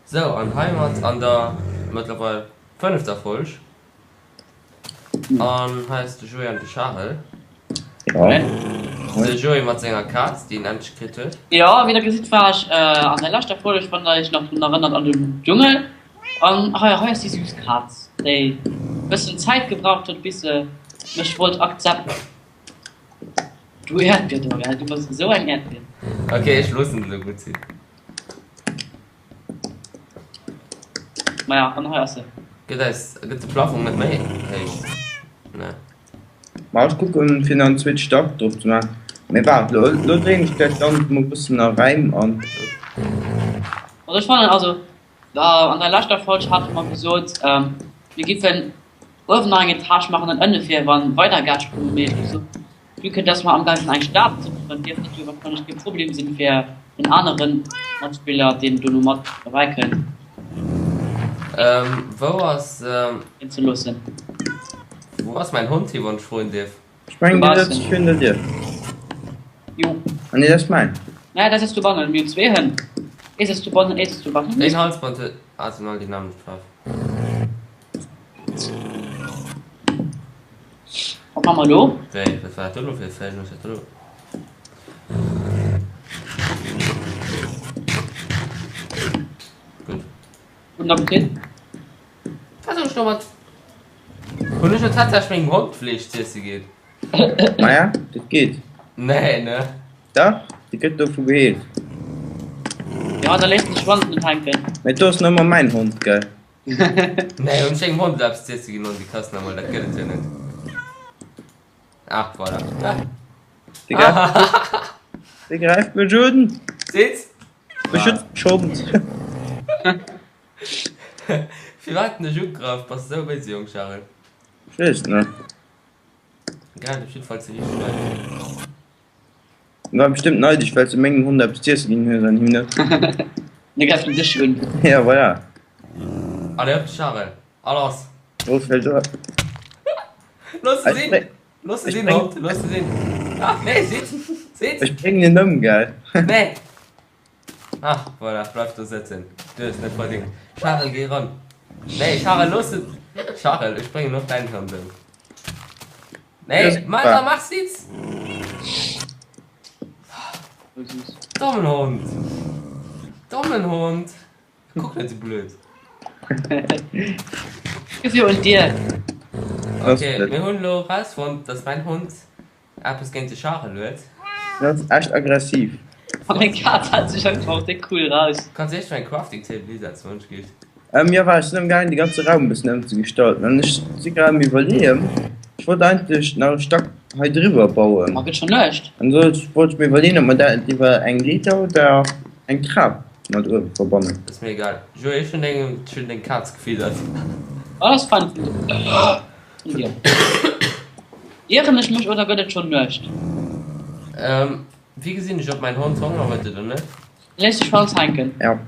Sou, an heimat an der mëttlerweil fënnefter Folg. An hei ass de Joé an de Charel. De Joé mat senger Kaz, déi en endlech kritt huet. Jo, wéi der gesitt war ech an der leschter Folg, wann der iech nach drun erënnert, an dem Dschungel. An hei hei ass déi süß Kaz, déi e bëssen Zäit gebraucht huet, bis se mech wollt akzep. Du Äerdbier do, gell, du bass esou eng Äerdbier. Ok, ech loossen et elo gutt sinn. Maja, an hei ass se. Gëtt eis, gëtt de Plafong net méi héich? Nee. Ma ech kucken fir nach en zweete Stack drop ze maachen. Mee waart, lo, lo dréin ech dat Ganzt mol bëssen a Räim an. Also ech fannen, also an der leschter Folg hate mer gesot, mir giffen uewen nach eng Etage maachen an ënne fir wann weider Gäscht kommen. Mee ech gesot, Vue que dass mer amgaang sinn eng Stad ze bauen, dierft dat jo warscheinlech kee Problem sinn fir den anere Matspiller, deen dono mat derbäi kënnt. Wou ass. Ginn ze loossen. Wou ass mäin Hond hi, wann ech froen dierf? Ech mengen dee sëtzt virun der Dier. Jo. Ah nee, dat ass mäin. Nee, dat sëtzt dobannen. Mir hunn zwee Hënn. Ee sëtzt dobannen, ee sëtzt dobannen. Deen Halsband huet. Ah, et sinn all déi nämmlecht Faarf. Wat man mer elo? Wéi, wat war dat do elo fir e Fädchen? Was war dat do elo? Gutt. Gudden Appetit. Wat hunn ech domat? Hunn ech lo tatsächlech mengem Hond Fleesch z'iesse ginn? Maja, dat geet. Nee, ne? Dach, déi gëtt dovu geheelt. Ja, da léisst en sech wann net hänken. Mee do ass nëmmer mäin Hond, gell? Nee, hunn ech engem Hond eppes z'iesse ginn an déi kassen emol, dat gëtt et jo net. Ah, voilà. Dee gräift, dee gräift mech un. Sitz! Beschützt mech, Hond. Firwat en dech ugraff? Bass de sou béise Jong, Charel? Ech weess et net. Gräift op jiddwer Fall ze riicht Leit. En war bestëmmt neideg, well s de mengem Hond eppes z'iesse ginn hues an him net. Da gräift en dech un. Ja, voilà. Allez op, Charel, a lass! Los, fält op. Looss se sinn! Looss se sinn, Hond, looss se sinn! Ah, nee, sitz! Sitz! Ech bréngen en ëm, gell? Nee! Ah, voilà, bleif do sëtzen. Du hues net verdingt. Charel, géi eran. Nee, Charel, looss en. Charel, ech bréngen och däin Hond ëm. Nee, mach, mach Sitz! Dommen Hond! Dommen Hond! Kuck net sou blöd. Gefier un d'Dier. Okay, mir hunn elo erausfonnt, dass mäin Hond Eppes géint de Charel huet. Hien ass echt aggressiv. A meng Kaz hält sech einfach och déck cool raus. Kanns eréischt meng Crafting Table hisetzen wann ech giff. Ähm jo war ech sinn amgaangen de ganze Raum e bëssen ëmzegestalten an ech si grad am iwwerleeën, ech wollt eigentlech nach e Stack hei driwwer bauen. Ma gëtt schon Nuecht. An sollt wollt ech mir iwwerleeën ob mer dat net iwwer eng Leeder oder eng Trap mat uewe verbannen. Ass mir egal Joé, ech hunn deng ech hunn deng Kaz gefiddert. Oh dat ass fein vun dir. Ieren ech mech oder gëtt et schon Nuecht? Ähm wéi gesinn ech ob mäin Hond Honger huet oder net? Léiss dech falls hänken. Ja.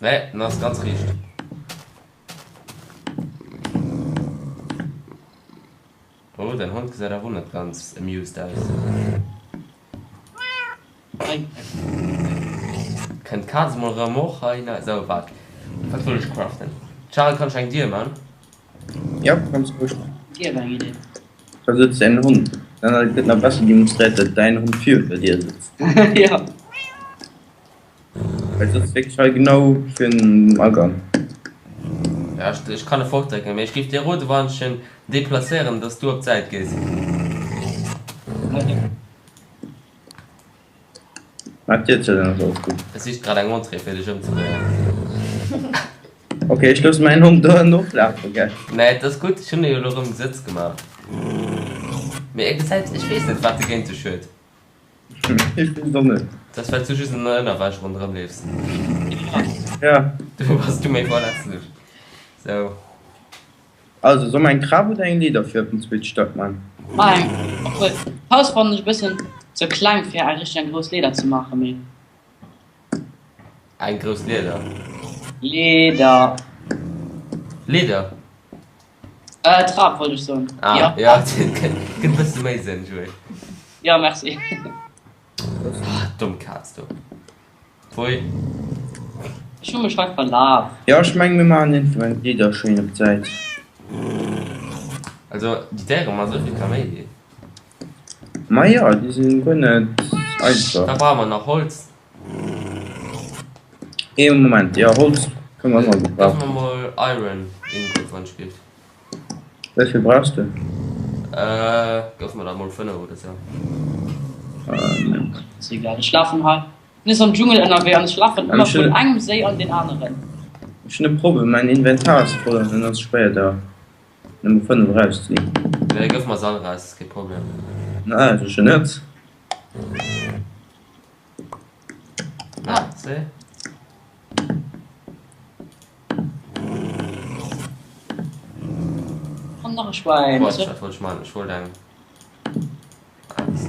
Nee, en ass ganz riicht. Oh, dein Hond gesäit awer och net ganz amused aus. Kënnt d'Kaz emol erëm och hei? Nei, sou, waart. Wat wollt ech craften? Charel, kann ech eng Dier man? Ja, kanns du ruhig. Dier war eng Idee. Da sëtzt däin Hond. Dann gëtt nach besser demonstréiert, datt däin Hond virun der Dier sëtzt. Jo. Well sëtzt wierklech hei genau virun dem Agang. Ja, ech, ech kann e fortdrécken, mee ech géif dir roden, wann ech en deplacéieren, dass du op d'Säit gees. Mä d'Dier zou, dann ass alles gutt. E sicht grad eng Entrée fir dech ëmzebréngen. Ok, ech loosse mäin Hond do noflafen, gell? Nee, et ass gutt, ech hunn e jo elo erëm Sëtz gemaach. Mee e gesäit, ech weess net, wat e géint dech huet. Ech weess et och net. Dat ass well s du just an der Ënnerwäsch ronderëm leefs. Ja. Dofir bass du méi verletzlech. Sou. Also, soll mer eng Trap oder eng Leeder fir op den zweete Stack man? Maach eng. Obwuel, d'Haus fannen ech e bëssen ze kleng fir eng richteg eng grouss Leeder ze maachen, mee. Eng grouss Lieder? Leeder. Leeder? Äh, Trap wollt ech soen. Ah, Ja. ja, dat gëtt e bësse méi Sënn, Joé. Ja, merci. Ah, domm Kaz do. Pfui. Ech hu mech hei verlaf. Jo, ech mengen mir maachen een vun menge Glieder schéin op d'Säit. Also déi Déiere mat esou vill Kaméidi. Majo, déi sinn guer net einfach. Da brauche mer nach Holz. Ee Moment, jo Holz kënne mer ëmmer Gëff gebrauchen. mer mol Iron Ingot wann ech giff. Wéi vill brauchs de? Gëff mer der mol 5 oder sou. Ass egal, ech lafen hei Mir am Dschungel ënnerwee an ech lafen ëmmer vun engem Séi an deen aneren. Ech hunn e Problem, mäin Inventar ass voll an dann ass et schwéier der nëmme 5 erauszeginn. Nee, gëff mer se all eraus, ass kee Problem. Nee, sécher net. Merci. An nach e Schwäin. Quatsch, wat wollt ech man? Ech wollt eng Axt.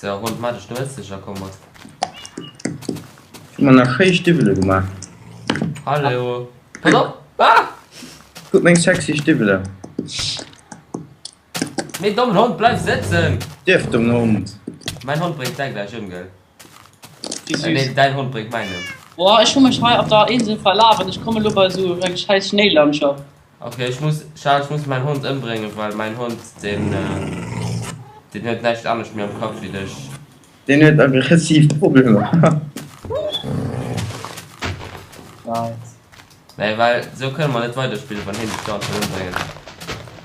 So, Hond, mat ech, du hues dech a komm mat. Ech hu mer nach schéi Stiwwele gemaach. Hallo. Pass op! Ah! Kuck meng sexy Stiwwele. Mee dommen Hond, bleif sëtzen! Stierf dommen Hond! Mäin Hond bréngt däi gläich ëm, gell? Wéi süß. Nee, däin Hond bréngt mäin ëm. Boah, ech hu mech hei op der Insel verlaf an ech komme lo bei sou eng scheiss Schnéilandschaft. Ok, ech muss, Charles, ech muss mäin Hond ëmbréngen, well mäin Hond, deen, deen huet näischt anescht méi am Kapp wéi dech. Deen huet aggressiv Problemer. Nice. Nee, well sou kënne mer net weiderspillen, wann hien dech dauernd wëll ëmbréngen.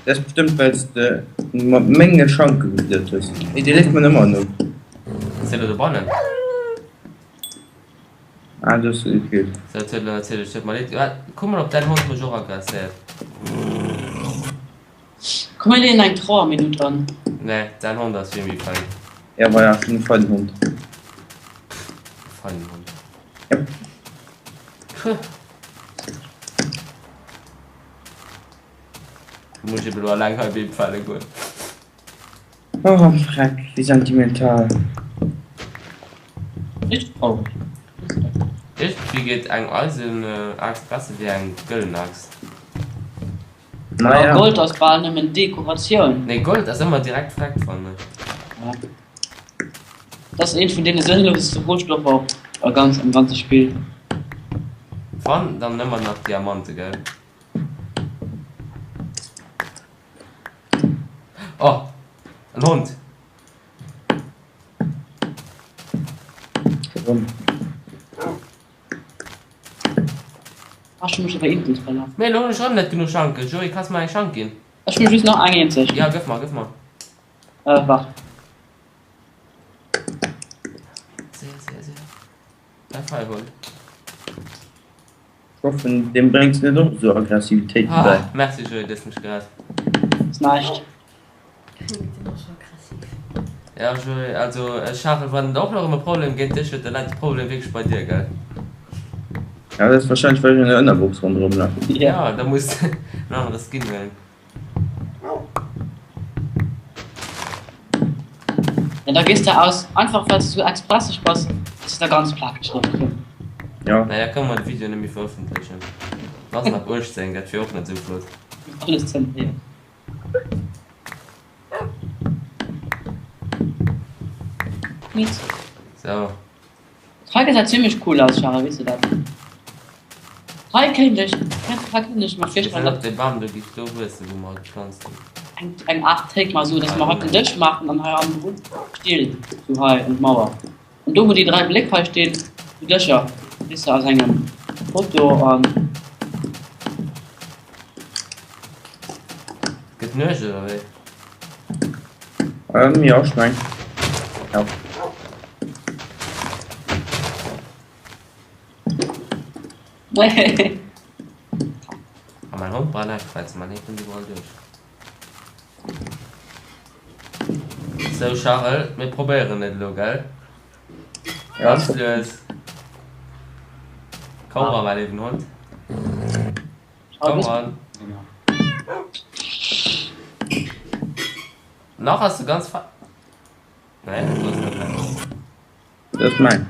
Dat ass bestëmmt wells de mat menge Schanke gespillt hues. Hey, dee leeft mer ëmmer no. Ass dee lo dobannen? Ah, do hues de gekillt. Sou, et huet elo natierlech, huet mer leed. Wat? Kuck mol op däin Hond mech och aggresséiert. Komm mir leeën eng Trauerminutt an. Nee, däin Hond ass vill méi fein. Ja, voilà, ech hunn e feinen Hond. E feinen Hond. Yep. Muss ich eben lo alleng hei Beem fälle goen. Oh Freck, wéi sentimental. Richteg traureg. Iergendwéi geet eng Eisenaaxt besser wéi eng gëllen Aaxt. Naja. Gold ass bal nëmmen Dekoratioun. Nee, Gold ass ëmmer direkt Freck fannen ech. Ja. Dat ass een vun deene sënnloseste Rohstoffer op ganz am ganze Spill. Wann, dann ëmmer nach Diamante, gell? Oh, en Hond! Warum? Ach, ech hu mech op der Insel verlaf. Mee elo hunn ech erëm net genuch Schanken. Joé, kanns mer eng Schank ginn? Ech hu just nach eng eenzeg. Ja, gëff mer, gëff mer. Äh, waart. Séier, séier, séier. Bleif hei, Hond. Ech hoffen, deem bréngs net och esou Aggressivitéiten bäi. Ah, merci Joé, du hues mech gerett. Ass näischt. Ja Joé, also Charel, wann et och nach ëm e Problem géint dech huet, da läit de Problem wierklech bei dir, gell? Ja, dat ass wahrscheinlech well ech an der Ënnerbox ronderëm lafen. Ja, da muss de en anere Skin huelen. Ja, da gees de aus, einfach well s du expresseg bass, gees de da ganz plakeg ronderëm. Ja. Naja, kënne mer de Video net méi verëffentlechen. En ass nach 18, dat wier och net esou flott. Alles zenséiert. Miet. So. Hei gesäit zimmlech cool aus, Charel, weess de dat? Hei kéint ech, hei kéint ech mer virstellen, datt. Dee Bam do géif do wuessen, wou mer geplanzt hunn. Eng, eng Aart Théik mar esou, datt mer hei den Dësch maachen an hei hannendrun Still, sou hei un d'Mauer. An do wou déi 3 Bléck hei stinn, déi Dëscher, weess de, aus engem Foto an. Gëtt Nuecht oder wéi? Ähm, jo, ech meng. Ja. A mein Hond braucht näischt schwätzen, man hie kënnt iwwerall duerch. Sou Charel, mir probéieren et elo, gell? Ja. Ganz lues. Komm ran, mäi léiwen Hond. Komm ran. Nach ass se ganz fa. Nee, dat ass net mäin. Dat ass mäin.